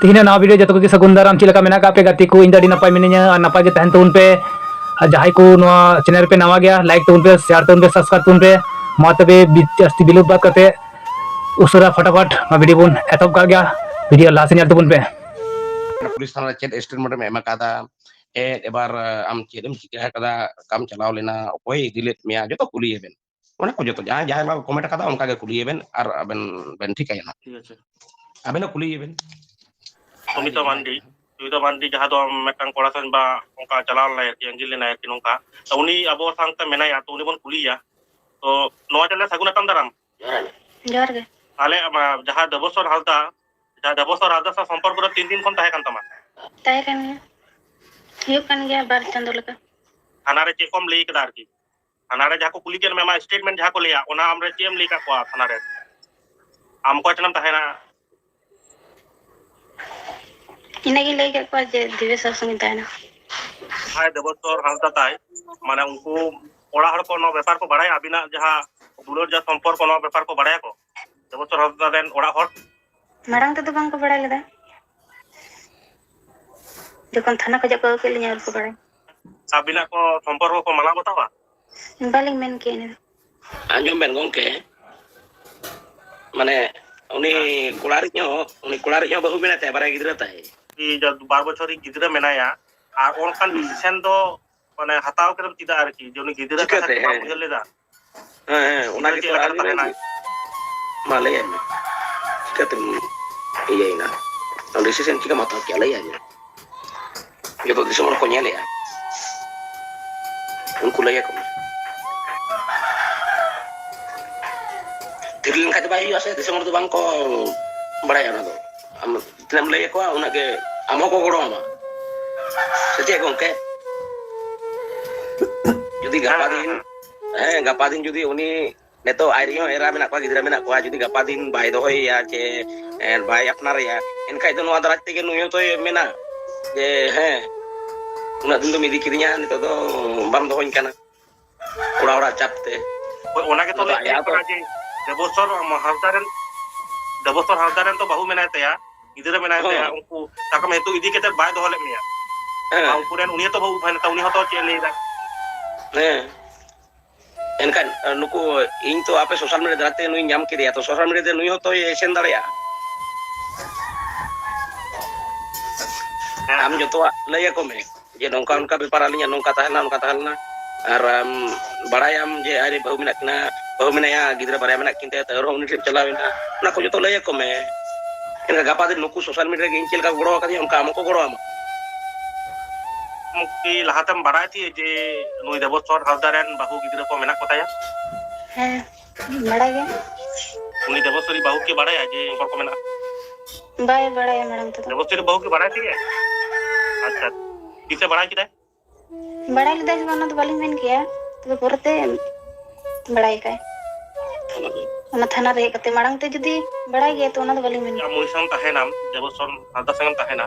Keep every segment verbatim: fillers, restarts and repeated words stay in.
ᱛᱮᱦᱮᱧᱟᱜ ᱱᱟᱣᱟ ᱵᱷᱤᱰᱤᱭᱳ ᱡᱚᱛᱚ ᱠᱚᱜᱮ ᱥᱟᱹᱜᱩᱱ ᱫᱟᱨᱟᱢ᱾ ᱪᱮᱫ ᱞᱮᱠᱟ ᱢᱮᱱᱟᱜ ᱟᱠᱟᱫ ᱯᱮ ᱜᱟᱛᱮ ᱠᱚ? ᱤᱧ ᱫᱚ ᱟᱹᱰᱤ ᱱᱟᱯᱟᱭ ᱢᱤᱱᱟᱹᱧᱟ ᱟᱨ ᱱᱟᱯᱟᱭ ᱜᱮ ᱛᱟᱦᱮᱱ ᱛᱟᱵᱚᱱ ᱯᱮ᱾ ᱟᱨ ᱡᱟᱦᱟᱸᱭ ᱠᱚ ᱱᱚᱣᱟ ᱪᱮᱱᱮᱞ ᱯᱮ ᱱᱟᱣᱟ ᱜᱮᱭᱟ, ᱞᱟᱭᱤᱠ ᱛᱟᱵᱚᱱ ᱯᱮ, ᱥᱮᱭᱟᱨ ᱛᱟᱵᱚᱱ ᱯᱮ, ᱥᱟᱵᱥᱠᱨᱟᱭᱤᱵ ᱛᱟᱵᱚᱱ ᱯᱮ᱾ ᱢᱟ ᱛᱚᱵᱮ ᱵᱤ-, ᱡᱟᱹᱥᱛᱤ ᱵᱤᱞᱚᱢ ᱵᱟᱫ ᱠᱟᱛᱮ ᱩᱥᱟᱹᱨᱟ ᱯᱷᱟᱴᱟᱯᱷᱟᱴ ᱱᱚᱣᱟ ᱵᱷᱤᱰᱤᱭᱳ ᱵᱚᱱ ᱮᱛᱚᱦᱚᱵ ᱠᱟᱜ ᱜᱮᱭᱟ᱾ ᱵᱷᱤᱰᱤᱭᱳ ᱞᱟᱦᱟ ᱥᱮᱫ ᱧᱮᱞ ᱛᱟᱵᱚᱱ ᱯᱮ᱾ ᱯᱩᱞᱤᱥ ᱛᱷᱟᱱᱟ ᱨᱮ ᱪᱮᱫ ᱥᱴᱮᱴᱢᱮᱱᱴ ᱮᱢ ᱮᱢ ᱟᱠᱟᱫᱟ? ᱪᱮᱫ ᱮᱵᱟᱨ, ᱟᱢ ᱪᱮᱫ ᱮᱢ ᱪᱤᱠᱟᱹ ᱟᱠᱟᱫᱟ? ᱚᱠᱟᱢ ᱪᱟᱞᱟᱣ ᱞᱮᱱᱟ? ᱚᱠᱚᱭ ᱤᱫᱤ ᱞᱮᱫ ᱢᱮᱭᱟ? ᱡᱚᱛᱚ ᱠᱩᱞᱤᱭᱮ ᱵᱮᱱ᱾ ᱚᱱᱟ ᱠᱚ ᱡᱚᱛᱚ, ᱡᱟᱦᱟᱸᱭ, ᱡᱟᱦᱟᱸᱭ ᱵᱟᱠᱚ ᱠᱚᱢᱮᱱᱴ ᱟᱠᱟᱫᱟ, ᱚᱱᱠᱟ ᱜᱮ ᱠᱩᱞᱤᱭᱮ ᱵᱮᱱ, ᱟᱨ ᱟᱵᱮᱱ ᱵᱮᱱ ᱴᱷᱤᱠᱟᱹᱭᱟ ᱱᱟᱦᱟᱜ᱾ ᱴᱷᱤᱠ ᱟᱪᱷᱮ᱾ ᱟᱵᱮᱱ ᱦᱚᱸ ᱠᱩᱞᱤᱭᱮ ᱵᱮᱱ᱾ ᱥᱩᱢᱤᱛᱟ ᱢᱟᱱᱰᱤ, ᱥᱩᱢᱤᱛᱟ ᱢᱟᱱᱰᱤ, ᱡᱟᱦᱟᱸ ᱫᱚ ᱢᱤᱫᱴᱟᱝ ᱠᱚᱲᱟ ᱥᱮᱱ ᱵᱟ ᱚᱱᱠᱟ ᱪᱟᱞᱟᱣ ᱞᱮᱱᱟᱭ ᱟᱨᱠᱤ, ᱟᱸᱜᱤᱨ ᱞᱮᱱᱟᱭ ᱟᱨᱠᱤ ᱱᱚᱝᱠᱟ᱾ ᱛᱚ ᱩᱱᱤ ᱟᱵᱚ ᱥᱟᱶᱛᱮ ᱢᱮᱱᱟᱭᱟ, ᱛᱚ ᱩᱱᱤ ᱵᱚᱱ ᱠᱩᱞᱤᱭᱮᱭᱟ᱾ ᱛᱚ ᱱᱚᱣᱟ ᱪᱮᱱᱮᱞ ᱥᱟᱹᱜᱩᱱ ᱟᱛᱟᱝ ᱫᱟᱨᱟᱢ᱾ ᱡᱚᱦᱟᱨ ᱜᱮ᱾ ᱛᱟᱦᱞᱮ, ᱟᱢ, ᱡᱟᱦᱟᱸ ᱫᱮᱵᱚᱥᱚᱨ ᱦᱟᱸᱥᱫᱟ, ᱡᱟᱦᱟᱸ ᱫᱮᱵᱚᱥᱚᱨ ᱦᱟᱸᱥᱫᱟ ᱥᱟᱶ ᱥᱚᱢᱯᱚᱨᱠᱚ ᱨᱮ ᱛᱤᱱ ᱫᱤᱱ ᱠᱷᱚᱱ ᱛᱟᱦᱮᱸ ᱠᱟᱱ ᱛᱟᱢᱟ? ᱛᱟᱦᱮᱸ ᱠᱟᱱ ᱜᱮᱭᱟ, ᱦᱩᱭᱩᱜ ᱠᱟᱱ ᱜᱮᱭᱟ ᱵᱟᱨ ᱪᱟᱸᱫᱳ ᱞᱮᱠᱟ᱾ ᱛᱷᱟᱱᱟ ᱨᱮ ᱪᱮᱫ ᱠᱚᱢ ᱞᱟᱹᱭ ᱠᱮᱫᱟ ᱟᱨᱠᱤ? ᱛᱷᱟᱱᱟ ᱨᱮ ᱡᱟᱦᱟᱸ ᱠᱚ ᱠᱩᱞᱤ ᱠᱮᱫ ᱢᱮᱭᱟ, ᱟᱢᱟᱜ ᱥᱴᱮᱴᱢᱮᱱᱴ ᱡᱟᱦᱟᱸ ᱠᱚ ᱞᱟᱹᱭᱟ, ᱚᱱᱟ ᱟᱢ ᱨᱮ ᱪᱮᱫ ᱮᱢ ᱞᱟᱹᱭ ᱠᱟᱜ ᱠᱚᱣᱟ ᱛᱷᱟᱱᱟ ᱨᱮ? ᱟᱢ ᱚᱠᱚᱭ ᱴᱷᱮᱱᱮᱢ ᱛᱟᱦᱮᱱᱟ? ᱤᱱᱟᱹᱜᱤᱧ ᱞᱟᱹᱭ ᱠᱟᱜ ᱠᱚᱣᱟ ᱡᱮ ᱫᱤᱵᱮᱥ ᱥᱟᱶ ᱥᱚᱸᱜᱮᱧ ᱛᱟᱦᱮᱱᱟ᱾ ᱡᱟᱦᱟᱸᱭ ᱫᱮᱵᱚᱥᱚᱨ ᱦᱟᱸᱥᱫᱟ ᱛᱟᱭ, ᱢᱟᱱᱮ ᱩᱱᱠᱩ ᱚᱲᱟᱜ ᱦᱚᱲ ᱠᱚ ᱱᱚᱣᱟ ᱵᱮᱯᱟᱨ ᱠᱚ ᱵᱟᱲᱟᱭᱟ? ᱟᱹᱵᱤᱱᱟᱜ ᱡᱟᱦᱟᱸ ᱫᱩᱞᱟᱹᱲ, ᱡᱟᱦᱟᱸ ᱥᱚᱢᱯᱚᱨᱠᱚ, ᱱᱚᱣᱟ ᱵᱮᱯᱟᱨ ᱠᱚ ᱵᱟᱲᱟᱭᱟᱠᱚ ᱫᱮᱵᱚᱥᱚᱨ ᱦᱟᱸᱥᱫᱟ ᱨᱮᱱ ᱚᱲᱟᱜ ᱦᱚᱲ? ᱢᱟᱲᱟᱝ ᱛᱮᱫᱚ ᱵᱟᱝᱠᱚ ᱵᱟᱲᱟᱭ ᱞᱮᱫᱟ, ᱡᱚᱠᱷᱚᱱ ᱛᱷᱟᱱᱟ ᱠᱷᱚᱱᱟᱜ ᱠᱚ ᱟᱹᱜᱩ ᱠᱮᱫ ᱞᱤᱧᱟ, ᱩᱱ ᱠᱚ ᱵᱟᱲᱟᱭ᱾ ᱟᱹᱵᱤᱱᱟᱜ ᱠᱚ ᱥᱚᱢᱯᱚᱨᱠᱚ ᱠᱚ ᱢᱟᱱᱟᱣ ᱵᱟᱛᱟᱣᱟ? ᱵᱟᱹᱞᱤᱧ ᱢᱮᱱ ᱠᱮᱫ ᱤᱱᱟᱹ ᱫᱚ᱾ ᱟᱸᱡᱚᱢ ᱵᱮᱱ ᱜᱚᱢᱠᱮ, ᱢᱟᱱᱮ ᱩᱱᱤ ᱠᱚᱲᱟ ᱨᱤᱡ ᱦᱚᱸ, ᱩᱱᱤ ᱠᱚᱲᱟ ᱨᱤᱡ ᱦᱚᱸ ᱵᱟᱹᱦᱩ ᱢᱮᱱᱟᱭ ᱛᱟᱭᱟ, ᱵᱟᱨᱭᱟ ᱜᱤᱫᱽᱨᱟᱹ ᱛᱟᱭ᱾ ᱩᱱᱤ ᱡᱟ ᱵᱟᱨ ᱵᱚᱪᱷᱚᱨ ᱨᱤᱡ ᱜᱤᱫᱽᱨᱟᱹ ᱢᱮᱱᱟᱭᱟ, ᱟᱨ ᱚᱱᱠᱟᱱ ᱰᱤᱥᱤᱥᱮᱱ ᱫᱚ ᱢᱟᱱᱮ ᱦᱟᱛᱟᱣ ᱠᱮᱫᱟᱢ ᱪᱮᱫᱟᱜ ᱟᱨᱠᱤ, ᱡᱮ ᱩᱱᱤ ᱜᱤᱫᱽᱨᱟᱹ ᱠᱟᱛᱷᱟ ᱪᱤᱠᱟᱹᱛᱮ? ᱠᱚ ᱵᱟᱢ ᱦᱮᱸ᱾ ᱩᱭᱦᱟᱹᱨ ᱞᱮᱫᱟ? ᱦᱮᱸ, ᱦᱮᱸ, ᱚᱱᱟ ᱜᱤᱫᱽᱨᱟᱹ ᱜᱮᱛᱚ ᱪᱮᱫ ᱞᱮᱠᱟ ᱟᱨ ᱛᱮ ᱞᱟᱹᱭ ᱛᱟᱦᱮᱱᱟᱭ? ᱢᱟ ᱞᱟᱹᱭᱟᱭ ᱢᱮ, ᱪᱤᱠᱟᱹᱛᱮᱢ ᱤᱭᱟᱹᱭᱮᱱᱟ? ᱰᱤᱥᱤᱥᱮᱱ ᱪᱤᱠᱟᱹᱢ ᱦᱟᱛᱟᱣ ᱠᱮᱭᱟ? ᱞᱟᱹᱭᱟᱭ ᱢᱮ, ᱡᱚᱛᱚ ᱫᱤᱥᱚᱢ ᱦᱚᱲ ᱠᱚ ᱧᱮᱞᱮᱜᱼᱟ᱾ ᱩᱱᱠᱩ ᱞᱟᱹᱭ ᱟᱠᱚ ᱢᱮ᱾ ᱛᱤᱨᱞᱟᱹ ᱞᱮᱱᱠᱷᱟᱱ ᱫᱚ ᱵᱟᱭ ᱦᱩᱭᱩᱜᱼᱟ ᱥᱮ, ᱫᱤᱥᱚᱢ ᱦᱚᱲ ᱫᱚ ᱵᱟᱝ ᱠᱚ ᱵᱟᱲᱟᱭᱟ ᱚᱱᱟ ᱫᱚ᱾ ᱟᱢ ᱛᱤᱱᱟᱹᱜ ᱮᱢ ᱞᱟᱹᱭ ᱟᱠᱚᱣᱟ, ᱩᱱᱟᱹᱜ ᱜᱮ ᱟᱢ ᱦᱚᱸᱠᱚ ᱜᱚᱲᱚ ᱟᱢᱟ᱾ ᱥᱮ ᱪᱮᱫ ᱜᱚᱝᱠᱮ? ᱡᱩᱫᱤ ᱜᱟᱯᱟ ᱫᱤᱱ, ᱦᱮᱸ, ᱜᱟᱯᱟ ᱫᱤᱱ ᱡᱩᱫᱤ ᱩᱱᱤ ᱱᱤᱛᱚᱜ ᱟᱡ ᱨᱮᱱ ᱦᱚᱸ ᱮᱨᱟ ᱢᱮᱱᱟᱜ ᱠᱚᱣᱟ, ᱜᱤᱫᱽᱨᱟᱹ ᱢᱮᱱᱟᱜ ᱠᱚᱣᱟ, ᱡᱩᱫᱤ ᱜᱟᱯᱟ ᱫᱤᱱ ᱵᱟᱭ ᱫᱚᱦᱚᱭᱮᱭᱟ ᱪᱮ, ᱮ, ᱵᱟᱭ ᱟᱯᱱᱟᱨᱮᱭᱟ, ᱮᱱᱠᱷᱟᱡ ᱫᱚ ᱱᱚᱣᱟ ᱫᱟᱨᱟᱭ ᱛᱮᱜᱮ ᱱᱩᱭ ᱦᱚᱸᱛᱚᱭ ᱢᱮᱱᱟ ᱡᱮ, ᱦᱮᱸ, ᱩᱱᱟᱹᱜ ᱫᱤᱱ ᱫᱚᱢ ᱤᱫᱤ ᱠᱤᱫᱤᱧᱟ, ᱱᱤᱛᱚᱜ ᱫᱚ ᱵᱟᱢ ᱫᱚᱦᱚᱧ ᱠᱟᱱᱟ᱾ ᱚᱲᱟᱜ ᱦᱚᱲᱟᱜ ᱪᱟᱯ ᱛᱮ᱾ ᱦᱳᱭ, ᱚᱱᱟ ᱜᱮᱛᱚ ᱚᱱᱟ ᱫᱚ ᱞᱤᱧ ᱟᱭᱟᱜ ᱠᱩᱞᱤ ᱠᱟᱱᱟ ᱡᱮ ᱫᱮᱵᱚᱥᱚᱨ ᱦᱟᱸᱥᱫᱟ ᱨᱮᱱ, ᱫᱮᱵᱚᱥᱚᱨ ᱦᱟᱸᱥᱫᱟ ᱨᱮᱱ ᱛᱚ ᱵᱟᱹᱦᱩ ᱢᱮᱱᱟᱭ ᱛᱟᱭᱟ, ᱜᱤᱫᱽᱨᱟᱹ ᱢᱮᱱᱟᱭ ᱛᱟᱭᱟ, ᱦᱚᱸ᱾ ᱩᱱᱠᱩ ᱥᱟᱵ ᱠᱟᱜ ᱢᱮ ᱱᱤᱛᱚᱜ ᱤᱫᱤ ᱠᱟᱛᱮ ᱵᱟᱭ ᱫᱚᱦᱚ ᱞᱮᱫ ᱢᱮᱭᱟ, ᱦᱮᱸ᱾ ᱟᱨ ᱩᱱᱠᱩ ᱨᱮᱱ ᱩᱱᱤ ᱦᱚᱸᱛᱚ ᱵᱟᱹᱦᱩ ᱵᱷᱟᱭ ᱱᱮᱛᱟᱨ, ᱩᱱᱤ ᱦᱚᱸᱛᱚ ᱪᱮᱫ ᱮ ᱞᱟᱹᱭ ᱫᱟ? ᱦᱮᱸ᱾ ᱮᱱᱠᱷᱟᱱ, ᱟᱨ ᱱᱩᱠᱩ, ᱤᱧ ᱛᱚ ᱟᱯᱮ social media ᱫᱟᱨᱟᱭ ᱛᱮ ᱱᱩᱭ ᱧᱟᱢ ᱠᱮᱫᱮᱭᱟ, ᱛᱚ social media ᱛᱮ ᱱᱩᱭ ᱦᱚᱸᱛᱚᱭ ᱮᱥᱮᱱ ᱫᱟᱲᱮᱭᱟᱜᱼᱟ᱾ ᱦᱮᱸ᱾ ᱟᱢ ᱡᱚᱛᱚᱣᱟᱜ ᱞᱟᱹᱭ ᱟᱠᱚ ᱢᱮ, ᱡᱮ ᱱᱚᱝᱠᱟ ᱚᱱᱠᱟ ᱵᱮᱯᱟᱨ, ᱟᱹᱞᱤᱧᱟᱜ ᱱᱚᱝᱠᱟ ᱛᱟᱦᱮᱸ ᱞᱮᱱᱟ, ᱱᱚᱝᱠᱟ ᱛᱟᱦᱮᱸ ᱞᱮᱱᱟ, ᱟᱨ ᱟᱢ ᱵᱟᱲᱟᱭᱟᱢ ᱡᱮ ᱟᱡᱨᱮ ᱵᱟᱹᱦᱩ ᱢᱮᱱᱟᱜ ᱠᱤᱱᱟ, ᱵᱟᱹᱦᱩ ᱢᱮᱱᱟᱭᱟ, ᱜᱤᱫᱽᱨᱟᱹ ᱵᱟᱨᱭᱟ ᱢᱮᱱᱟᱜ ᱠᱤᱱ ᱛᱟᱭᱟ, ᱛᱟᱹᱣ ᱨᱮᱦᱚᱸ ᱩᱱᱤ ᱴᱷᱮᱱ ᱪᱟᱞᱟᱣ ᱮᱱᱟ, ᱚᱱᱟ ᱠᱚ ᱡᱚᱛᱚ ᱞᱟᱹᱭ ᱟᱠᱚ ᱢᱮ᱾ ᱮᱱᱠᱷᱟᱱ ᱜᱟᱯᱟ ᱫᱤᱱ ᱱᱩᱠᱩ social media ᱨᱮ ᱤᱧ ᱪᱮᱫ ᱞᱮᱠᱟ ᱠᱚ ᱜᱚᱲᱚ ᱟᱠᱟᱫᱤᱧᱟ, ᱚᱱᱠᱟ ᱟᱢ ᱦᱚᱸᱠᱚ ᱜᱚᱲᱚ ᱟᱢᱟ᱾ ᱟᱢ ᱠᱤ ᱞᱟᱦᱟᱛᱮᱢ ᱵᱟᱲᱟᱭ ᱛᱟᱦᱮᱸᱫ ᱡᱮ ᱱᱩᱭ ᱫᱮᱵᱚᱥᱥᱚᱨ ᱦᱟᱸᱥᱫᱟ ᱨᱮᱱ ᱵᱟᱹᱦᱩ ᱜᱤᱫᱽᱨᱟᱹ ᱠᱚ ᱢᱮᱱᱟᱜ ᱠᱚ ᱛᱟᱭᱟ? ᱦᱮᱸ, ᱵᱟᱲᱟᱭ ᱜᱮ᱾ ᱩᱱᱤ ᱫᱮᱵᱚᱥᱥᱚᱨᱤ ᱵᱟᱹᱦᱩ ᱠᱤ ᱵᱟᱲᱟᱭᱟ ᱡᱮ ᱦᱚᱲ ᱠᱚ ᱢᱮᱱᱟᱜᱼᱟ? ᱵᱟᱭ ᱵᱟᱲᱟᱭᱟ ᱢᱟᱲᱟᱝ ᱛᱮᱫᱚ᱾ ᱫᱮᱵᱚᱥᱥᱚᱨᱤ ᱵᱟᱹᱦᱩ ᱠᱤ ᱵᱟᱲᱟᱭ ᱛᱟᱭᱟ? ᱟᱪᱪᱷᱟ, ᱛᱤᱥᱮ ᱵᱟᱲᱟᱭ ᱠᱮᱫᱟᱭ? ᱵᱟᱲᱟᱭ ᱞᱮᱫᱟᱭ ᱥᱮ ᱵᱟᱝ, ᱚᱱᱟ ᱫᱚ ᱵᱟᱹᱞᱤᱧ ᱢᱮᱱ ᱠᱮᱭᱟ, ᱛᱚᱵᱮ ᱯᱚᱨᱮᱛᱮ ᱵᱟᱲᱟᱭ ᱠᱟᱭ᱾ ᱚᱱᱟ ᱛᱷᱟᱱᱟ ᱨᱮ ᱦᱮᱡ ᱠᱟᱛᱮ, ᱢᱟᱲᱟᱝ ᱛᱮ ᱡᱩᱫᱤ ᱵᱟᱲᱟᱭ ᱜᱮᱭᱟ, ᱛᱚ ᱚᱱᱟ ᱫᱚ ᱵᱟᱹᱞᱤᱧ ᱢᱮᱱ ᱠᱮᱭᱟ᱾ ᱟᱢ ᱩᱱᱤ ᱥᱟᱶ ᱛᱟᱦᱮᱱᱟᱢ, ᱫᱮᱵᱚᱥᱚᱨ ᱦᱟᱸᱥᱫᱟ ᱥᱟᱶ ᱮᱢ ᱛᱟᱦᱮᱱᱟ,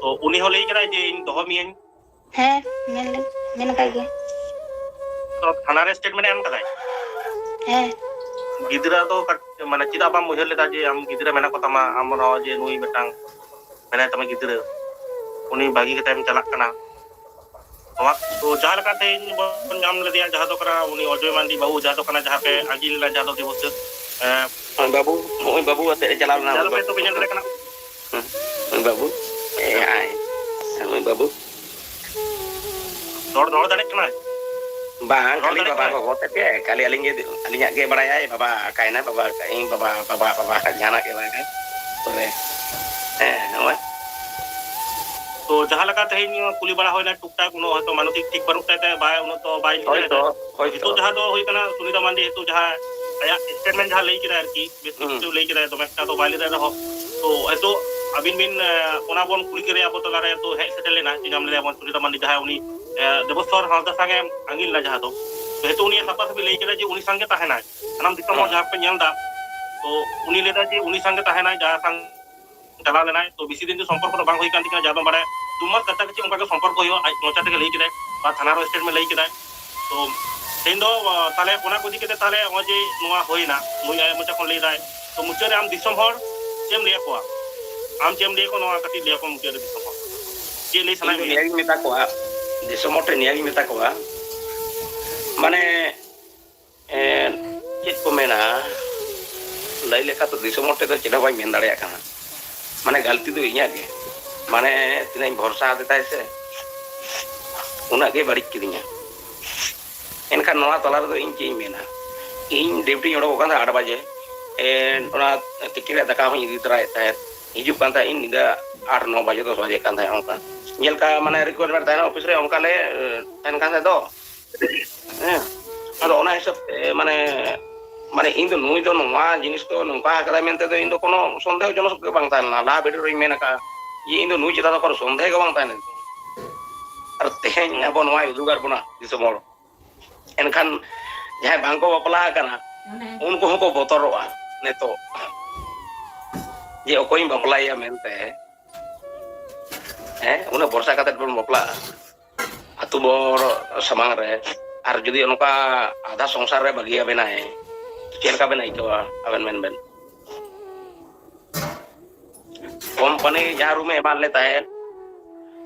ᱛᱚ ᱩᱱᱤ ᱦᱚᱸ ᱞᱟᱹᱭ ᱠᱟᱫᱟᱭ ᱡᱮ ᱤᱧ ᱫᱚᱦᱚ ᱢᱤᱭᱟᱹᱧ? ᱦᱮᱸ, ᱢᱮᱱ ᱞᱮ-, ᱢᱮᱱ ᱟᱠᱟᱫ ᱜᱮᱭᱟ᱾ ᱛᱚ ᱛᱷᱟᱱᱟ ᱨᱮ statement ᱮ ᱮᱢ ᱠᱟᱫᱟᱭ? ᱦᱮᱸ᱾ ᱜᱤᱫᱽᱨᱟᱹ ᱫᱚ ᱠᱟᱴ-, ᱢᱟᱱᱮ ᱪᱮᱫᱟᱜ ᱵᱟᱢ ᱩᱭᱦᱟᱹᱨ ᱞᱮᱫᱟ ᱡᱮ ᱟᱢ ᱜᱤᱫᱽᱨᱟᱹ ᱢᱮᱱᱟᱜ ᱠᱚᱛᱟᱢᱟ, ᱟᱢ ᱦᱚᱸ ᱡᱮ ᱱᱩᱭ ᱢᱤᱫᱴᱟᱝ ᱢᱮᱱᱟᱭ ᱛᱟᱢᱟ ᱜᱤᱫᱽᱨᱟᱹ, ᱩᱱᱤ ᱵᱟᱹᱜᱤ ᱠᱟᱛᱮᱢ ᱪᱟᱞᱟᱜ ᱠᱟᱱᱟ? ᱱᱚᱣᱟ ᱫᱚ ᱡᱟᱦᱟᱸ ᱞᱮᱠᱟ ᱛᱮᱦᱮᱧ ᱵᱚᱱ ᱧᱟᱢ ᱞᱮᱫᱮᱭᱟ, ᱡᱟᱦᱟᱸ ᱫᱚ ᱠᱟᱱᱟ ᱩᱱᱤ ᱚᱡᱚᱭ ᱢᱟᱱᱰᱤ ᱵᱟᱹᱵᱩ, ᱡᱟᱦᱟᱸ ᱫᱚ ᱠᱟᱱᱟ, ᱡᱟᱦᱟᱸ ᱯᱮ ᱟᱹᱜᱤᱞ ᱞᱮᱱᱟ, ᱡᱟᱦᱟᱸ ᱫᱚ ᱫᱤᱵᱚᱥ, ᱮᱸ, ᱱᱚᱜᱼᱚᱭ ᱵᱟᱹᱵᱩ, ᱱᱚᱜᱼᱚᱭ ᱵᱟᱹᱵᱩ ᱟᱛᱮ ᱮ ᱪᱟᱞᱟᱣ ᱞᱮᱱᱟ, ᱡᱟᱦᱟᱸ ᱫᱚ ᱱᱚᱜᱼᱚᱭ ᱯᱮ ᱵᱟᱹᱵᱩ᱾ ᱛᱚᱯᱮ ᱧᱮᱞ ᱫᱟᱲᱮᱭᱟᱜ ᱠᱟᱱᱟ᱾ ᱦᱩᱸ, ᱱᱚᱜᱼᱚᱭ ᱵᱟᱹᱵᱩ, ᱮ, ᱟᱭ, ᱱᱚᱜᱼᱚᱭ ᱵᱟᱹᱵᱩ᱾ ᱨᱚᱲ, ᱨᱚᱲ ᱫᱟᱲᱮᱭᱟᱜ ᱠᱟᱱᱟᱭ? ᱵᱟᱝ, ᱨᱚᱲ ᱠᱷᱟᱹᱞᱤ ᱫᱟᱲᱮᱭᱟᱜ ᱵᱟᱵᱟ ᱠᱟᱱᱟᱭ? ᱜᱚᱜᱚ ᱛᱮᱫ ᱜᱮ, ᱠᱷᱟᱹᱞᱤ ᱟᱹᱞᱤᱧ ᱜᱮ, ᱟᱹᱞᱤᱧᱟᱜ ᱜᱮ ᱵᱟᱲᱟᱭᱟᱭ, ᱵᱟᱵᱟ ᱟᱠᱟᱭᱱᱟ, ᱵᱟᱵᱟ ᱟᱠᱟᱭ, ᱤᱧ ᱵᱟᱵᱟ, ᱵᱟᱵᱟ, ᱵᱟᱵᱟ, ᱡᱟᱦᱟᱱᱟᱜ ᱜᱮ ᱵᱟᱝ᱾ ᱛᱚᱵᱮ, ᱦᱮᱸ, ᱱᱚᱜᱼᱚᱭ᱾ ᱛᱚ, ᱡᱟᱦᱟᱸ ᱞᱮᱠᱟ ᱛᱮᱦᱮᱧ ᱠᱩᱞᱤ ᱵᱟᱲᱟ ᱦᱩᱭᱱᱟ, ᱴᱩᱠ ᱴᱟᱠ ᱩᱱᱟᱹᱜ ᱦᱚᱭᱛᱳ ᱢᱟᱱᱚᱥᱤᱠ ᱴᱷᱤᱠ ᱵᱟᱹᱱᱩᱜ ᱛᱟᱭ ᱛᱮ ᱵᱟᱭ, ᱩᱱᱟᱹᱜ ᱫᱚ ᱵᱟᱭ ᱞᱟᱹᱭ ᱦᱳᱭ ᱫᱟᱲᱮᱭᱟᱜ ᱛᱚ, ᱠᱟᱱᱟ᱾ ᱦᱳᱭ ᱱᱤᱛᱚᱜ ᱛᱚ᱾ ᱡᱟᱦᱟᱸ ᱫᱚ ᱦᱩᱭ ᱠᱟᱱᱟ, ᱥᱩᱱᱤᱛᱟ ᱢᱟᱱᱰᱤ ᱱᱤᱛᱚᱜ ᱡᱟᱦᱟᱸ ᱟᱭᱟᱜ statement ᱡᱟᱦᱟᱸ ᱞᱟᱹᱭ ᱠᱮᱫᱟᱭ ᱟᱨᱠᱤ, ᱵᱮᱥ ᱦᱩᱸ᱾ ᱠᱤᱪᱷᱩ ᱞᱟᱹᱭ ᱠᱮᱫᱟᱭ, ᱫᱚᱢᱮ ᱮᱠᱴᱟ ᱫᱚ ᱵᱟᱭ ᱞᱟᱹᱭ ᱫᱟᱲᱮ ᱨᱮᱦᱚᱸ᱾ ᱛᱚ, ᱱᱤᱛᱚᱜ ᱟᱹᱵᱤᱱ ᱵᱤᱱ, ᱮ, ᱚᱱᱟ ᱵᱚᱱ ᱠᱩᱞᱤ ᱠᱮᱫᱮᱭᱟ ᱟᱵᱚ ᱛᱟᱞᱟᱨᱮ, ᱛᱚ, ᱦᱮᱡ ᱥᱮᱴᱮᱨ ᱞᱮᱱᱟ, ᱧᱟᱢ ᱞᱮᱫᱮᱭᱟ ᱵᱚᱱ ᱥᱩᱱᱤᱛᱟ ᱢᱟᱱᱰᱤ, ᱡᱟᱦᱟᱸᱭ ᱩᱱᱤ, ᱮ, ᱫᱮᱵᱚᱥᱥᱚᱨ ᱦᱟᱸᱥᱫᱟ ᱥᱟᱝ ᱮ ᱟᱸᱜᱤᱨ ᱞᱮᱱᱟ ᱡᱟᱦᱟᱸ ᱫᱚ᱾ ᱛᱚ, ᱱᱤᱛᱚᱜ ᱩᱱᱤ ᱥᱟᱯᱷᱟ ᱥᱟᱹᱯᱷᱤ ᱞᱟᱹᱭ ᱠᱮᱫᱟ ᱡᱮ ᱩᱱᱤ ᱥᱟᱝ ᱜᱮ ᱛᱟᱦᱮᱱᱟᱭ᱾ ᱥᱟᱱᱟᱢ ᱫᱤᱥᱚᱢ ᱦᱚᱲ ᱦᱩᱸ᱾ ᱡᱟᱦᱟᱸ ᱯᱮ ᱧᱮᱞ ᱮᱫᱟ, ᱛᱚ, ᱩᱱᱤ ᱞᱟᱹᱭ ᱫᱟ ᱡᱮ ᱩᱱᱤ ᱥᱟᱝ ᱜᱮ ᱛᱟᱦᱮᱱᱟᱭ, ᱡᱟᱦᱟᱸ ᱥᱟᱝ ᱪᱟᱞᱟᱣ ᱞᱮᱱᱟᱭ, ᱛᱚ ᱵᱮᱥᱤ ᱫᱤᱱ ᱫᱚ ᱥᱚᱢᱯᱚᱨᱠᱚ ᱫᱚ ᱵᱟᱝ ᱦᱩᱭ ᱠᱟᱱ ᱛᱤᱧᱟ, ᱡᱟᱦᱟᱸ ᱫᱚ ᱢᱟᱱᱮ ᱫᱩ ᱢᱟᱥ ᱠᱟᱪᱷᱟ ᱠᱟᱪᱷᱤ ᱚᱱᱠᱟ ᱜᱮ ᱥᱚᱢᱯᱚᱨᱠᱚ ᱦᱩᱭᱩᱜᱼᱟ, ᱟᱡ ᱢᱚᱪᱟ ᱛᱮᱜᱮ ᱞᱟᱹᱭ ᱠᱮᱫᱟᱭ, ᱵᱟ ᱛᱷᱟᱱᱟ ᱨᱮ statement ᱞᱟᱹᱭ ᱠᱮᱫᱟᱭ᱾ ᱛᱚ ᱛᱮᱦᱮᱧ ᱫᱚ, ᱟ, ᱛᱟᱦᱞᱮ ᱚᱱᱟ ᱠᱚ ᱤᱫᱤ ᱠᱟᱛᱮ ᱛᱟᱦᱞᱮ ᱱᱚᱜᱼᱚᱭ ᱡᱮ ᱱᱚᱣᱟ ᱦᱩᱭᱱᱟ, ᱱᱩᱭ ᱟᱭᱟᱜ ᱢᱚᱪᱟ ᱠᱷᱚᱱ ᱞᱟᱹᱭ ᱫᱟᱭ, ᱛᱚ ᱢᱩᱪᱟᱹᱫ ᱨᱮ ᱟᱢ ᱫᱤᱥᱚᱢ ᱦᱚᱲ ᱪᱮᱫ ᱮᱢ ᱞᱟᱹᱭ ᱟᱠᱚᱣᱟ? ᱟᱢ ᱪᱮᱫ ᱮᱢ ᱞᱟᱹᱭ ᱠᱚᱣᱟ ᱱᱚᱣᱟ ᱠᱟᱹᱴᱤᱡ ᱞᱟᱹᱭ ᱟᱠᱚ ᱢᱩᱪᱟᱹᱫ ᱨᱮ ᱫᱤᱥᱚᱢ ᱦᱚᱲ᱾ ᱪᱮᱫ ᱞᱟᱹᱭ ᱥᱟᱱᱟᱭᱮᱫ ᱢᱮᱭᱟ? ᱱᱤᱭᱟᱹᱜᱤᱧ ᱢᱮᱛᱟ ᱠᱚᱣᱟ, ᱫᱤᱥᱚᱢ ᱦᱚᱲ ᱴᱷᱮᱱ ᱱᱤᱭᱟᱹᱜᱤᱧ ᱢᱮᱛᱟ ᱠᱚᱣᱟ, ᱢᱟᱱᱮ, ᱮᱸ, ᱪᱮᱫ ᱠᱚ ᱢᱮᱱᱟ, ᱞᱟᱹᱭ ᱞᱮᱠᱟ ᱛᱮ ᱫᱤᱥᱚᱢ ᱦᱚᱲ ᱴᱷᱮᱱ ᱫᱚ ᱪᱮᱫ ᱦᱚᱸ ᱵᱟᱹᱧ ᱢᱮᱱ ᱫᱟᱲᱮᱭᱟᱜ ᱠᱟᱱᱟ᱾ ᱢᱟᱱᱮ, ᱜᱟᱹᱞᱛᱤ ᱫᱚ ᱤᱧᱟᱹᱜ ᱜᱮ᱾ ᱢᱟᱱᱮ, ᱛᱤᱱᱟᱹᱜ ᱤᱧ ᱵᱷᱚᱨᱥᱟ ᱟᱫᱮ ᱛᱟᱦᱮᱸ ᱥᱮ, ᱩᱱᱟᱹᱜ ᱜᱮ ᱵᱟᱹᱲᱤᱡ ᱠᱤᱫᱤᱧᱟ᱾ ᱮᱱᱠᱷᱟᱱ ᱱᱚᱣᱟ ᱛᱟᱞᱟ ᱨᱮᱫᱚ ᱤᱧ ᱪᱮᱫ ᱤᱧ ᱢᱮᱱᱟ? ᱤᱧ ᱰᱤᱭᱩᱴᱤᱧ ᱚᱰᱚᱠᱚᱜ ᱠᱟᱱ ᱛᱟᱦᱮᱸᱫ ᱟᱴ ᱵᱟᱡᱮ, ᱮᱸ, ᱚᱱᱟ ᱛᱤᱠᱤᱱ ᱨᱮᱭᱟᱜ ᱫᱟᱠᱟ ᱦᱚᱸᱧ ᱤᱫᱤ ᱛᱚᱨᱟᱭᱮᱫ ᱛᱟᱦᱮᱸᱫ, ᱦᱤᱡᱩᱜ ᱠᱟᱱ ᱛᱟᱦᱮᱸᱫ ᱤᱧ ᱧᱤᱫᱟᱹ ᱟᱴ ᱱᱚ ᱵᱟᱡᱮ, ᱫᱚᱥ ᱵᱟᱡᱮ ᱠᱟᱱ ᱛᱟᱦᱮᱸᱫ᱾ ᱚᱱᱠᱟ ᱧᱮᱞ ᱠᱟᱜ, ᱢᱟᱱᱮ, ᱨᱤᱠᱣᱟᱨᱢᱮᱱᱴ ᱛᱟᱦᱮᱱᱟ ᱚᱯᱷᱤᱥ ᱨᱮ, ᱚᱱᱠᱟ ᱞᱮ, ᱮᱸ, ᱛᱟᱦᱮᱱ ᱠᱟᱱ ᱛᱟᱦᱮᱸᱫ ᱫᱚ᱾ ᱦᱮᱸ, ᱟᱫᱚ ᱚᱱᱟ ᱦᱤᱥᱟᱹᱵ ᱛᱮ, ᱢᱟᱱᱮ, ᱢᱟᱱᱮ, ᱤᱧ ᱫᱚ ᱱᱩᱭ ᱫᱚ ᱱᱚᱣᱟ ᱡᱤᱱᱤᱥ ᱫᱚ ᱱᱚᱝᱠᱟ ᱟᱠᱟᱫᱟᱭ ᱢᱮᱱᱛᱮ ᱫᱚ ᱤᱧ ᱫᱚ ᱠᱳᱱᱳ ᱥᱚᱱᱫᱮᱦᱚ ᱡᱚᱱᱚᱠ ᱜᱮ ᱵᱟᱝ ᱛᱟᱦᱮᱸ ᱞᱮᱱᱟ᱾ ᱞᱟᱦᱟ ᱵᱷᱤᱰᱤᱭᱳ ᱨᱮᱧ ᱢᱮᱱ ᱟᱠᱟᱫᱼᱟ ᱡᱮ ᱤᱧ ᱫᱚ ᱱᱩᱭ ᱪᱮᱛᱟᱱ ᱫᱚ ᱠᱳᱱᱳ ᱥᱚᱱᱫᱮᱦᱚ ᱜᱮ ᱵᱟᱝ ᱛᱟᱦᱮᱸ ᱞᱮᱱ ᱛᱤᱧᱟ᱾ ᱟᱨ ᱛᱮᱦᱮᱧ ᱟᱵᱚ ᱱᱚᱣᱟᱭ ᱩᱫᱩᱜᱟᱫ ᱵᱚᱱᱟ ᱫᱤᱥᱚᱢ ᱦᱚᱲ᱾ ᱮᱱᱠᱷᱟᱱ ᱡᱟᱦᱟᱸᱭ ᱵᱟᱝ ᱠᱚ ᱵᱟᱯᱞᱟ ᱟᱠᱟᱱᱟ, ᱚᱱᱮ᱾ ᱩᱱᱠᱩ ᱦᱚᱸᱠᱚ ᱵᱚᱛᱚᱨᱚᱜᱼᱟ ᱱᱤᱛᱚᱜ, ᱡᱮ ᱚᱠᱚᱭᱤᱧ ᱵᱟᱯᱞᱟᱭᱮᱭᱟ ᱢᱮᱱᱛᱮ᱾ ᱦᱮᱸ, ᱩᱱᱟᱹᱜ ᱵᱷᱚᱨᱥᱟ ᱠᱟᱛᱮ ᱵᱚᱱ ᱵᱟᱯᱞᱟᱜᱼᱟ ᱟᱹᱛᱩ ᱦᱚᱲ ᱥᱟᱢᱟᱝ ᱨᱮ, ᱟᱨ ᱡᱩᱫᱤ ᱚᱱᱠᱟ ᱟᱫᱷᱟ ᱥᱚᱝᱥᱟᱨ ᱨᱮ ᱵᱟᱹᱜᱤᱭᱟᱵᱮᱱᱟᱭ, ᱪᱮᱫ ᱞᱮᱠᱟ ᱵᱮᱱ ᱟᱹᱭᱠᱟᱹᱣᱟ ᱟᱵᱮᱱ ᱢᱮᱱ ᱵᱮᱱ? ᱠᱳᱢᱯᱟᱱᱤ ᱡᱟᱦᱟᱸ ᱨᱩᱢᱮ ᱮᱢᱟᱫ ᱞᱮ ᱛᱟᱦᱮᱸᱫ,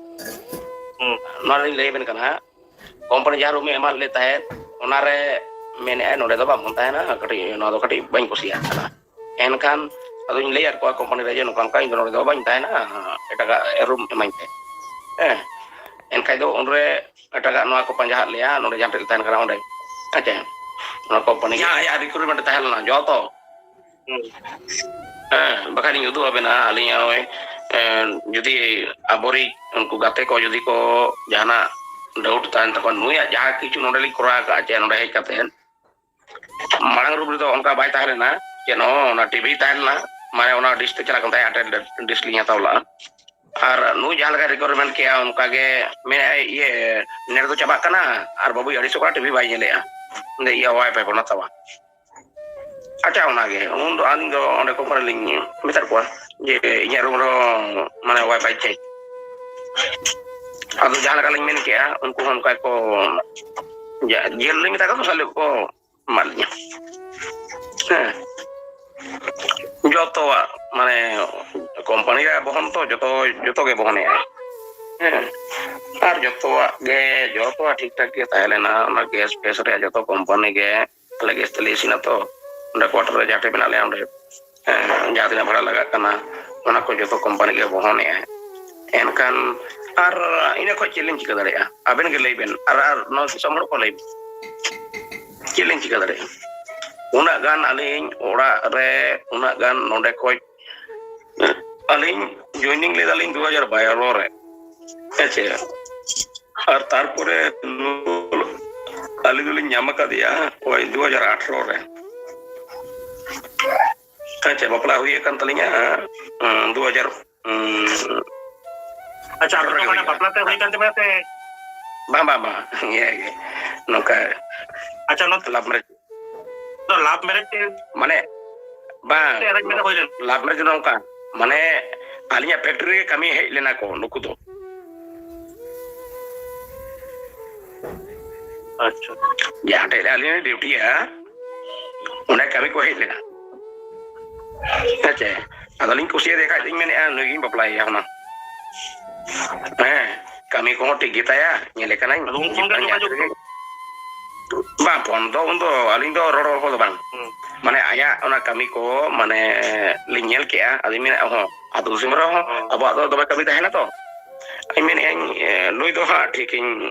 ᱦᱩᱸ, ᱱᱚᱣᱟ ᱞᱤᱧ ᱞᱟᱹᱭ ᱟᱵᱮᱱ ᱠᱟᱱᱟ ᱦᱟᱸᱜ᱾ ᱠᱳᱢᱯᱟᱱᱤ ᱡᱟᱦᱟᱸ ᱨᱩᱢᱮ ᱮᱢᱟᱫ ᱞᱮ ᱛᱟᱦᱮᱸᱫ, ᱚᱱᱟᱨᱮ ᱢᱮᱱᱮᱫᱼᱟᱭ, "ᱱᱚᱰᱮ ᱫᱚ ᱵᱟᱵᱚᱱ ᱛᱟᱦᱮᱱᱟ, ᱠᱟᱹᱴᱤᱡ ᱱᱚᱣᱟ ᱫᱚ ᱠᱟᱹᱴᱤᱡ ᱵᱟᱹᱧ ᱠᱩᱥᱤᱭᱟᱜ ᱠᱟᱱᱟ᱾" ᱮᱱᱠᱷᱟᱱ ᱟᱫᱚᱧ ᱞᱟᱹᱭᱟᱫ ᱠᱚᱣᱟ ᱠᱳᱢᱯᱟᱱᱤ ᱨᱮ ᱡᱮ, "ᱱᱚᱝᱠᱟ ᱱᱚᱝᱠᱟ, ᱤᱧ ᱫᱚ ᱱᱚᱰᱮ ᱫᱚ ᱵᱟᱹᱧ ᱛᱟᱦᱮᱱᱟ, ᱮᱴᱟᱜᱟᱜ ᱨᱩᱢ ᱮᱢᱟᱹᱧ ᱯᱮ᱾" ᱦᱮᱸ, ᱮᱱᱠᱷᱟᱡ ᱫᱚ ᱩᱱᱨᱮ ᱮᱴᱟᱜᱟᱜ ᱱᱚᱣᱟ ᱠᱚ ᱯᱟᱸᱡᱟᱣᱟᱫ ᱞᱮᱭᱟ, ᱱᱚᱰᱮ ᱡᱟᱦᱟᱸ ᱴᱷᱮᱡ ᱞᱮ ᱛᱟᱦᱮᱱ ᱠᱟᱱᱟ ᱚᱸᱰᱮ᱾ ᱦᱮᱸ ᱪᱮ? ᱱᱚᱣᱟ ᱠᱳᱢᱯᱟᱱᱤ ᱡᱟᱦᱟᱸ ᱟᱭᱟᱜ ᱨᱤᱠᱨᱩᱴᱢᱮᱱᱴ ᱛᱟᱦᱮᱸ ᱞᱮᱱᱟ, ᱡᱚᱛᱚ᱾ ᱦᱩᱸ᱾ ᱦᱮᱸ, ᱵᱟᱠᱷᱟᱱ ᱤᱧ ᱩᱫᱩᱜ ᱟᱵᱮᱱᱟ, ᱟᱹᱞᱤᱧᱟᱜ ᱱᱚᱜᱼᱚᱭ, ᱮᱸ, ᱡᱩᱫᱤ ᱟᱵᱚᱨᱤᱡ ᱩᱱᱠᱩ ᱜᱟᱛᱮ ᱠᱚ ᱡᱩᱫᱤ ᱠᱚ ᱡᱟᱦᱟᱱᱟᱜ ᱰᱟᱣᱩᱴ ᱛᱟᱦᱮᱱ ᱛᱟᱠᱚᱣᱟ, ᱱᱩᱭᱟᱜ ᱡᱟᱦᱟᱸ ᱠᱤᱪᱷᱩ ᱱᱚᱰᱮ ᱞᱤᱧ ᱠᱚᱨᱟᱣ ᱟᱠᱟᱫᱼᱟ, ᱪᱮ ᱱᱚᱰᱮ ᱦᱮᱡ ᱠᱟᱛᱮ, ᱢᱟᱲᱟᱝ ᱨᱩᱢ ᱨᱮᱫᱚ ᱚᱱᱠᱟ ᱵᱟᱭ ᱛᱟᱦᱮᱸ ᱞᱮᱱᱟ, ᱪᱮᱫ ᱦᱚᱸ, ᱚᱱᱟ ᱴᱤᱵᱷᱤ ᱛᱟᱦᱮᱸ ᱞᱮᱱᱟ, ᱢᱟᱱᱮ ᱚᱱᱟ ᱰᱤᱥ ᱛᱮ ᱪᱟᱞᱟᱜ ᱠᱟᱱ ᱛᱟᱦᱮᱸᱫ, ᱟᱴᱮᱱᱰᱮᱱᱥ ᱰᱤᱥ ᱞᱤᱧ ᱦᱟᱛᱟᱣ ᱞᱟᱜᱼᱟ᱾ ᱟᱨ ᱱᱩᱭ ᱡᱟᱦᱟᱸ ᱞᱮᱠᱟᱭ ᱨᱤᱠᱣᱟᱨᱢᱮᱱᱴ ᱠᱮᱜᱼᱟ, ᱚᱱᱠᱟ ᱜᱮ ᱢᱮᱱᱮᱫᱼᱟᱭ, "ᱤᱭᱟᱹ, ᱱᱮᱴ ᱫᱚ ᱪᱟᱵᱟᱜ ᱠᱟᱱᱟ ᱟᱨ ᱵᱟᱹᱵᱩᱭ ᱟᱹᱲᱤᱥᱚᱜ ᱠᱟᱱᱟ, ᱴᱤᱵᱷᱤ ᱵᱟᱭ ᱧᱮᱞᱮᱜᱼᱟ, ᱤᱭᱟᱹ, ᱣᱟᱭᱯᱷᱟᱭ ᱵᱚᱱ ᱦᱟᱛᱟᱣᱟ᱾" ᱟᱪᱪᱷᱟ, ᱚᱱᱟᱜᱮ ᱩᱱ ᱫᱚ ᱟᱹᱞᱤᱧ ᱫᱚ ᱚᱸᱰᱮ ᱠᱳᱢᱯᱟᱱᱤ ᱞᱤᱧ ᱢᱮᱛᱟᱫ ᱠᱚᱣᱟ ᱡᱮ ᱤᱧᱟᱹᱜ ᱨᱩᱢ ᱨᱮᱦᱚᱸ ᱢᱟᱱᱮ ᱣᱟᱭᱯᱷᱟᱭ ᱪᱮᱠ᱾ ᱟᱫᱚ ᱡᱟᱦᱟᱸ ᱞᱮᱠᱟ ᱞᱤᱧ ᱢᱮᱱ ᱠᱮᱜᱼᱟ, ᱩᱱᱠᱩ ᱦᱚᱸ ᱚᱱᱠᱟ ᱠᱚ ᱡᱟ-, ᱡᱮᱞ ᱞᱤᱧ ᱢᱮᱛᱟ ᱠᱚᱣᱟ, ᱥᱟᱞᱮ ᱠᱚ ᱮᱢᱟᱫ ᱞᱤᱧᱟ᱾ ᱦᱮᱸ᱾ ᱡᱚᱛᱚᱣᱟᱜ ᱢᱟᱱᱮ ᱠᱳᱢᱯᱟᱱᱤ ᱨᱮᱭᱟᱜ ᱵᱚᱦᱚᱱ ᱛᱚ ᱡᱚᱛᱚ, ᱡᱚᱛᱚ ᱜᱮ ᱵᱚᱦᱚᱱᱮᱜᱼᱟ᱾ ᱦᱮᱸ, ᱟᱨ ᱡᱚᱛᱚᱣᱟᱜ ᱜᱮ, ᱡᱚᱛᱚᱣᱟᱜ ᱴᱷᱤᱠ ᱴᱷᱟᱠ ᱜᱮ ᱛᱟᱦᱮᱸ ᱞᱮᱱᱟ᱾ ᱚᱱᱟ ᱜᱮᱥ ᱯᱷᱮᱥ ᱨᱮᱭᱟᱜ ᱡᱚᱛᱚ ᱠᱳᱢᱯᱟᱱᱤ ᱜᱮ, ᱟᱞᱮ ᱜᱮᱥ ᱛᱮᱞᱮ ᱤᱥᱤᱱᱟ ᱛᱚ, ᱚᱸᱰᱮ ᱠᱣᱟᱴᱟᱨ ᱨᱮ ᱡᱟᱦᱟᱸ ᱴᱷᱮᱱ ᱢᱮᱱᱟᱜ ᱞᱮᱭᱟ, ᱚᱸᱰᱮ, ᱦᱮᱸ, ᱡᱟᱦᱟᱸ ᱛᱤᱱᱟᱹᱜ ᱵᱷᱟᱲᱟ ᱞᱟᱜᱟᱜ ᱠᱟᱱᱟ, ᱚᱱᱟ ᱠᱚ ᱡᱚᱛᱚ ᱠᱳᱢᱯᱟᱱᱤ ᱜᱮ ᱵᱚᱦᱚᱱᱮᱜᱼᱟ᱾ ᱮᱱᱠᱷᱟᱱ ᱟᱨ ᱤᱱᱟᱹ ᱠᱷᱚᱱ ᱪᱮᱫ ᱞᱤᱧ ᱪᱤᱠᱟᱹ ᱫᱟᱲᱮᱭᱟᱜᱼᱟ? ᱟᱵᱮᱱ ᱜᱮ ᱞᱟᱹᱭ ᱵᱮᱱ, ᱟᱨ, ᱟᱨ ᱱᱚᱣᱟ ᱫᱤᱥᱚᱢ ᱦᱚᱲ ᱠᱚ ᱞᱟᱹᱭ ᱵᱮᱱ, ᱪᱮᱫ ᱞᱤᱧ ᱪᱤᱠᱟᱹ ᱫᱟᱲᱮᱭᱟᱜᱼᱟ? ᱩᱱᱟᱹᱜ ᱜᱟᱱ ᱟᱹᱞᱤᱧ ᱚᱲᱟᱜ ᱨᱮ ᱩᱱᱟᱹᱜ ᱜᱟᱱ ᱱᱚᱰᱮ ᱠᱷᱚᱡ ᱟᱹᱞᱤᱧ ᱡᱚᱭᱱᱤᱝ ᱞᱮᱫᱟᱞᱤᱧ ᱫᱩ ᱦᱟᱡᱟᱨ ᱵᱟᱨᱚ ᱨᱮ, ᱦᱮᱸ ᱪᱮ? ᱟᱨ ᱛᱟᱨᱯᱚᱨᱮ ᱱᱩᱨᱩᱞ ᱟᱹᱞᱤᱧ ᱫᱚᱞᱤᱧ ᱧᱟᱢ ᱟᱠᱟᱫᱮᱭᱟ ᱳᱭ ᱫᱩ ᱦᱟᱡᱟᱨ ᱟᱴᱷᱨᱚ ᱨᱮ, ᱦᱮᱸ ᱪᱮ? ᱵᱟᱯᱞᱟ ᱦᱩᱭ ᱟᱠᱟᱱ ᱛᱟᱹᱞᱤᱧᱟ, ᱦᱩᱸ, ᱫᱩ ᱦᱟᱡᱟᱨ, ᱦᱩᱸ, ᱟᱪᱪᱷᱟ, ᱟᱯᱮ ᱫᱚ ᱢᱟᱱᱮ ᱵᱟᱯᱞᱟ ᱛᱮ ᱦᱩᱭ ᱠᱟᱱ ᱛᱟᱯᱮᱭᱟ ᱥᱮ? ᱵᱟᱝ, ᱵᱟᱝ, ᱵᱟᱝ, ᱤᱭᱟᱹ ᱜᱮ, ᱱᱚᱝᱠᱟ ᱟᱪᱪᱷᱟ, ᱱᱚᱛᱮ ᱞᱟᱵᱷ ᱢᱮᱨᱮᱡᱽ᱾ ᱫᱚ ᱞᱟᱵᱷ ᱢᱮᱨᱮᱡᱽ ᱛᱮ ᱢᱟᱱᱮ, ᱵᱟᱝ, ᱥᱮ ᱮᱨᱮᱧᱡᱽ ᱢᱮᱨᱮᱡᱽ ᱦᱩᱭ ᱞᱮᱱᱟ? ᱞᱟᱵᱷ ᱢᱮᱨᱮᱡᱽ ᱫᱚ ᱱᱚᱝᱠᱟ, ᱢᱟᱱᱮ, ᱟᱹᱞᱤᱧᱟᱜ ᱯᱷᱮᱠᱴᱨᱤ ᱨᱮ ᱠᱟᱹᱢᱤ ᱦᱮᱡ ᱞᱮᱱᱟ ᱠᱚ ᱱᱩᱠᱩ ᱫᱚ᱾ ᱟᱪᱪᱷᱟ᱾ ᱡᱟᱦᱟᱸ ᱴᱷᱮᱡ ᱨᱮ ᱟᱹᱞᱤᱧ ᱞᱤᱧ ᱰᱤᱭᱩᱴᱤᱭᱟ, ᱚᱸᱰᱮ ᱠᱟᱹᱢᱤ ᱠᱚ ᱦᱮᱡ ᱞᱮᱱᱟ᱾ ᱦᱮᱸ ᱪᱮ? ᱟᱫᱚᱞᱤᱧ ᱠᱩᱥᱤᱭᱟᱫᱮ ᱠᱷᱟᱡ ᱫᱚᱧ ᱢᱮᱱᱮᱫᱼᱟ, ᱱᱩᱭ ᱜᱤᱧ ᱵᱟᱯᱞᱟᱭᱮᱭᱟ ᱦᱩᱱᱟᱹᱝ᱾ ᱦᱮᱸ, ᱠᱟᱹᱢᱤ ᱠᱚᱦᱚᱸ ᱴᱷᱤᱠ ᱜᱮᱛᱟᱭᱟ, ᱧᱮᱞᱮ ᱠᱟᱹᱱᱟᱹᱧ᱾ ᱟᱫᱚ ᱩᱱ ᱠᱷᱚᱱ ᱜᱮ ᱡᱤᱵᱽ ᱡᱚᱜᱟᱡᱳᱜᱽ ᱧᱮᱞ ᱫᱚ? ᱨᱮᱜᱮ᱾ ᱵᱟᱝ, ᱯᱷᱳᱱ ᱫᱚ ᱩᱱᱫᱚ ᱟᱹᱞᱤᱧ ᱫᱚ ᱨᱚᱲ ᱨᱚᱯᱚᱲ ᱫᱚ ᱵᱟᱝ᱾ ᱦᱩᱸ᱾ ᱢᱟᱱᱮ ᱟᱭᱟᱜ ᱚᱱᱟ ᱠᱟᱹᱢᱤ ᱠᱚ ᱢᱟᱱᱮ ᱞᱤᱧ ᱧᱮᱞ ᱠᱮᱜᱼᱟ, ᱟᱫᱚᱧ ᱢᱮᱱᱮᱫᱼᱟ, ᱦᱚᱸ, ᱟᱹᱛᱩ ᱫᱤᱥᱚᱢ ᱨᱮᱦᱚᱸ ᱦᱩᱸ᱾ ᱟᱵᱚᱣᱟᱜ ᱫᱚ ᱫᱚᱢᱮ ᱠᱟᱹᱢᱤ ᱛᱟᱦᱮᱱᱟ ᱛᱚ᱾ ᱤᱧ ᱢᱮᱱᱮᱫᱼᱟᱹᱧ, ᱮ, ᱱᱩᱭ ᱫᱚ ᱦᱟᱸᱜ ᱴᱷᱤᱠ ᱤᱧ,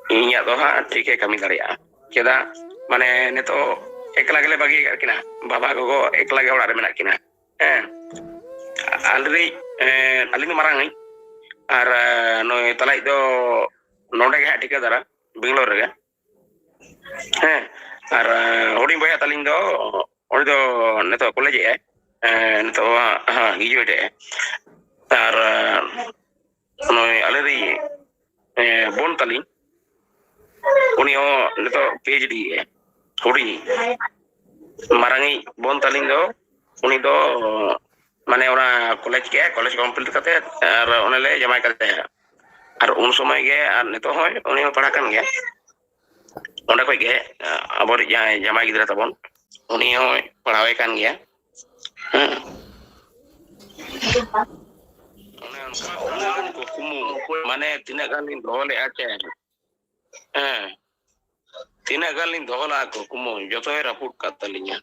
ᱤᱧᱟᱹᱜ ᱫᱚ ᱦᱟᱸᱜ ᱴᱷᱤᱠᱮ ᱠᱟᱹᱢᱤ ᱫᱟᱲᱮᱭᱟᱜᱼᱟ᱾ ᱪᱮᱫᱟᱜ? ᱢᱟᱱᱮ ᱱᱤᱛᱚᱜ ᱮᱠᱞᱟ ᱜᱮᱞᱮ ᱵᱟᱹᱜᱤ ᱟᱠᱟᱫ ᱠᱤᱱᱟ, ᱵᱟᱵᱟ ᱜᱚᱜᱚ ᱮᱠᱞᱟ ᱜᱮ ᱚᱲᱟᱜ ᱨᱮ ᱢᱮᱱᱟᱜ ᱠᱤᱱᱟ᱾ ᱦᱮᱸ, ᱟᱞᱮᱨᱤᱡ, ᱮ, ᱟᱹᱞᱤᱧ ᱫᱚ ᱢᱟᱨᱟᱝ ᱟᱹᱧ, ᱟᱨ, ᱮ, ᱱᱩᱭ ᱛᱟᱞᱟᱭᱤᱡ ᱫᱚ ᱱᱚᱰᱮ ᱜᱮ ᱦᱟᱸᱜ ᱴᱷᱤᱠᱟᱹᱫᱟᱨᱟ, ᱵᱮᱝᱜᱟᱞᱳᱨ ᱨᱮᱜᱮ᱾ ᱦᱮᱸ, ᱟᱨ, ᱮ, ᱦᱩᱰᱤᱧ ᱵᱚᱭᱦᱟ ᱛᱟᱹᱞᱤᱧ ᱫᱚ, ᱩᱱᱤ ᱫᱚ ᱱᱤᱛᱚᱜ ᱠᱚᱞᱮᱡᱽ ᱮᱜᱼᱟᱭ, ᱮ, ᱱᱤᱛᱚᱜ ᱦᱟᱸᱜ, ᱦᱮᱸ, ᱜᱨᱮᱡᱩᱭᱮᱴ ᱮᱜᱼᱟᱭ᱾ ᱟᱨ, ᱮ, ᱱᱩᱭ ᱟᱞᱮᱨᱤᱡ, ᱮ, ᱵᱳᱱ ᱛᱟᱹᱞᱤᱧ, ᱩᱱᱤ ᱦᱚᱸ ᱱᱤᱛᱚᱜ ᱯᱤ ᱮᱭᱤᱪ ᱰᱤ ᱮ, ᱦᱩᱰᱤᱧᱤᱡ᱾ ᱢᱟᱨᱟᱝᱤᱡ ᱵᱳᱱ ᱛᱟᱹᱞᱤᱧ ᱫᱚ, ᱩᱱᱤ ᱫᱚ ᱢᱟᱱᱮ ᱚᱱᱟ ᱠᱚᱞᱮᱡᱽ ᱠᱮᱜᱼᱟᱭ, ᱠᱚᱞᱮᱡᱽ ᱠᱚᱢᱯᱞᱤᱴ ᱠᱟᱛᱮ ᱟᱨ ᱚᱱᱮ ᱞᱮ ᱡᱟᱶᱟᱭ ᱠᱟᱫᱮᱭᱟ᱾ ᱟᱨ ᱩᱱ ᱥᱚᱢᱚᱭ ᱜᱮ, ᱟᱨ ᱱᱤᱛᱚᱜ ᱦᱚᱸ ᱩᱱᱤ ᱦᱚᱸ ᱯᱟᱲᱦᱟᱜ ᱠᱟᱱ ᱜᱮᱭᱟ᱾ ᱚᱸᱰᱮ ᱠᱷᱚᱡ ᱜᱮ, ᱟᱵᱚᱨᱤᱡ ᱡᱟᱦᱟᱸᱭ ᱡᱟᱢᱟᱭ ᱜᱤᱫᱽᱨᱟᱹ ᱛᱟᱵᱚᱱ, ᱩᱱᱤ ᱦᱚᱸᱭ ᱯᱟᱲᱦᱟᱣᱮ ᱠᱟᱱ ᱜᱮᱭᱟ᱾ ᱦᱮᱸ᱾ ᱚᱱᱮ ᱚᱱᱠᱟ ᱩᱱᱟᱹᱜ ᱜᱟᱱ ᱠᱩᱠᱢᱩ, ᱢᱟᱱᱮ ᱛᱤᱱᱟᱹᱜ ᱜᱟᱱ ᱞᱤᱧ ᱫᱚᱦᱚ ᱞᱮᱫᱼᱟ ᱪᱮ, ᱦᱮᱸ, ᱛᱤᱱᱟᱹᱜ ᱜᱟᱱ ᱞᱤᱧ ᱫᱚᱦᱚ ᱞᱮᱫᱼᱟ ᱠᱩᱠᱢᱩ, ᱡᱚᱛᱚᱭ ᱨᱟᱹᱯᱩᱫ ᱠᱟᱫ ᱛᱟᱹᱞᱤᱧᱟ᱾